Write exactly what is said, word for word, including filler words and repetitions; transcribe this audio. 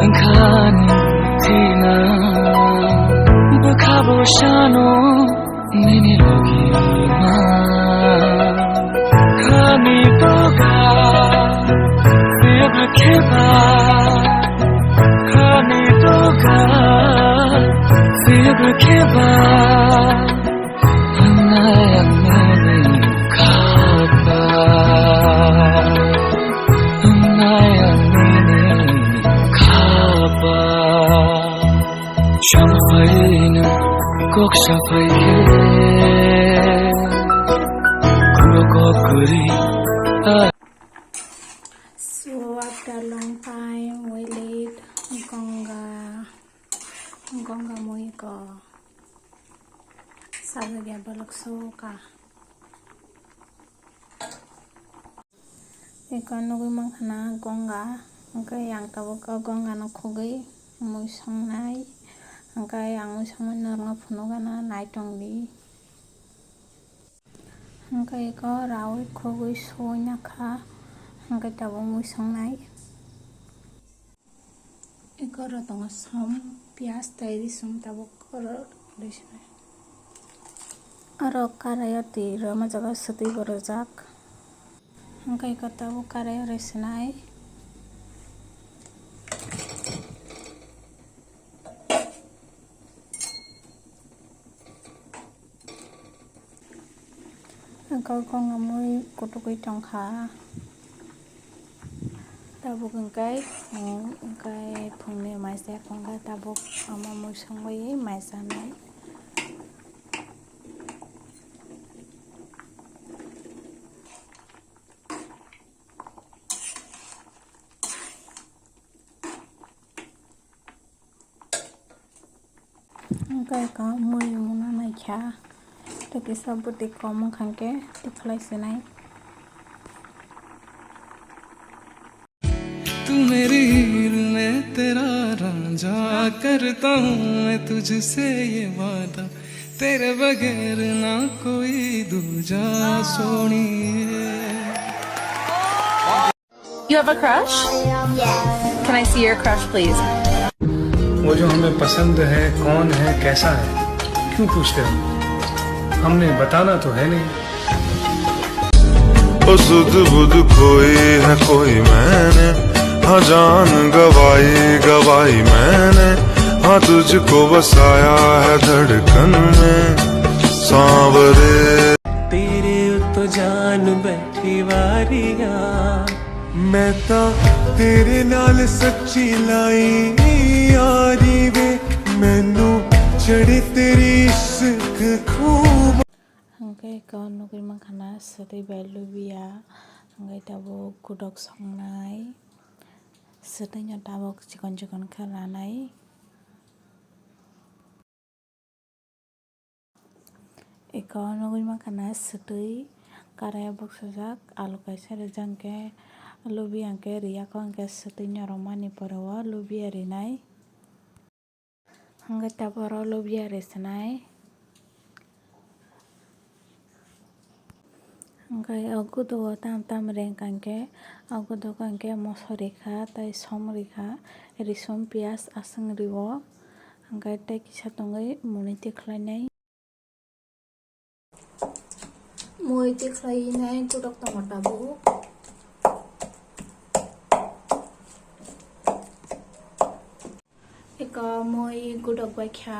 Khani thina bwkhabo sano nini logi ma. Khani toga sibr kheba. Khani toga sibr kheba. Hwnai ang nini khaba, hwnai ang nini khaba. Chwng phaino kok saphai khe, kuro kok kwrwi. So after long time we late Gonga, Gonga mui ko. Sajagya balok soka. Eko nugwi mankha na Gonga, hwnkhe ang tabuk o Gonga no khugwi mui songnai, hwnkhe ang mui songmani norokno phunukgana naitongdi. Hwnkhe eko rawi khugwi soi nakha, hwnkhe tabuk mui songnai. Eko oro tongo som, piyaj tei risum tabuk oro rwi sinai. Oro karai o twi rwma jaga swtwi bo rwjak. Hwnkhe eko tabuk karai o rwi sinai. Hwnkhe Gonga mui kutukwi tongkha. Tabuk hwnkhe, hwnkhe phungni maisa wngkha, tabuk omo mui songwi mai chanai. Hwnkhe eko mui muna naikha, tei kisa bwtwi kom wngkha hwnkhe tikhlai sinai. तू मेरी हीर, मैं तेरा रांझा, करता हूँ मैं तुझसे ये वादा, तेरे बगैर ना कोई दूजा, सोनिए। You have a crush? Yes. Can I see your crush, please? वो जो हमें पसंद है, कौन है, कैसा है, क्यों पूछते हो? हमने बताना तो है नहीं। ओ सुध बुध खोई है कोई मैंने, हाँ जान गवाई गवाई मैंने, हाँ तुझको बसाया है धड़कन में सांवरे। तेरे उत्तो जान बैठी वारियां। मैं तां तेरे नाल सच्ची लाई यारी वे, मैनू चढ़ी तेरी इश्क खूब। Hwnkhe eko nugwi mankha na swtwi bai lubia, hwnkhe tabuk gudok songnai, swtwino tabuk chikon chikon khe ranai. Eko nugwi mankha na swtwi karai o buksajak, alu kaisa rijak, hwnkhe lubia hwnkhe riyakho, hwnkhe swtwi norokmani pore o lubia rinai. Hwnkhe tabuk oro lubia risinai. Hwnkhe o gudo o tam tam rengkha hwnkhe, o gudo o hwnkhe moso rikha, tei som rikha, risum, piyaj, aswk rio. Hwnkhe tei kisa tongwi mui tikhlainai. Mui tikhlainai gudok tongo tabuk. Eko mui gudok bai kha.